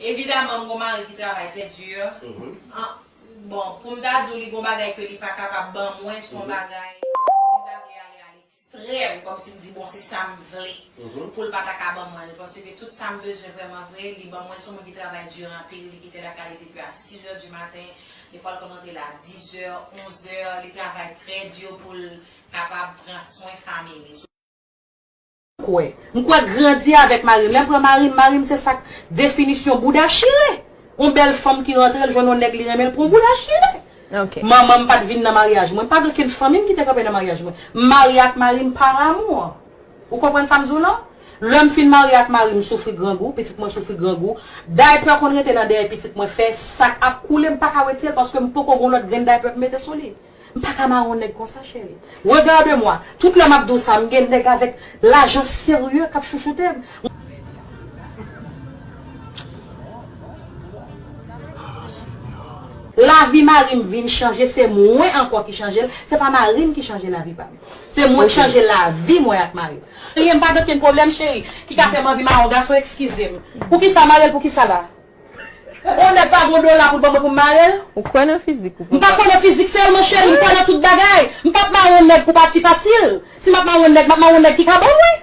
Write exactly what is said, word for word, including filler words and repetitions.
Evidaman, m gon mari ki travay trè di. An, bon, pou m ta di w li gon bagay ke li pa kapab ban mwen, se yon bagay, si m ta vle ale a lekstrèm, kòmsi m di, bon, se sa m vle, pou l pa ta ka ban mwen l, paske tout sa m bezwen vrèman vre, li ban mwen l. Se yon moun ki travay di anpil, li kite lakay li depi a sis è di maten, defwa l konn rantre la dis è, onz è, li travay trè di pou l kapab pran swen fanmi li. Kwè. M kwè grandi avèk mari m. Lè m pran mari m, mari m se sa k definisyon bouda chire. Yon bèl fanm ki rantre, l jwenn yon nèg li renmen, l pran yon bouda chire. Manman m pa t vin nan maryaj mwen. M pa gen okenn fanmi m ki te kanpe nan maryaj mwen. M marye ak mari m pa amou. Ou konprann sa m di w lan? Lè m fin marye ak mari m, soufri grangou, pitit mwen soufri grangou. Daypè konn rete nan dèyè pitit mwen, fè sa k ap koule, m pa ka retire l paske m poko gen lòt grenn daypè pou m mete sou li. M pa ka mare yon nèg konsa, cheri. Regarde-moi. Tout lè m ap di w sa, m gen nèg avèk lajan serye k ap chouchoute m. Lavi mari m vin chanje, se mwen ankò ki chanje l, se pa mari m ki chanje lavi pa m. Se mwen ki chanje lavi mwen ak mari m. Anyen, m pa gen okenn pwoblèm, cheri, ki ka fè m anvi mare yon gason, eskize m. Poukisa mare l, poukisa la? Yon nèg pa gen dola pou l ban mwen pou m mare l? Ou kwè nan fizik ou? M pa kwè nan fizik sèlman, cheri, m kwè nan tout bagay. M p ap mare yon nèg pou pati pati l. Si m ap mare yon nèg, m ap mare yon nèg ki ka ban mwen.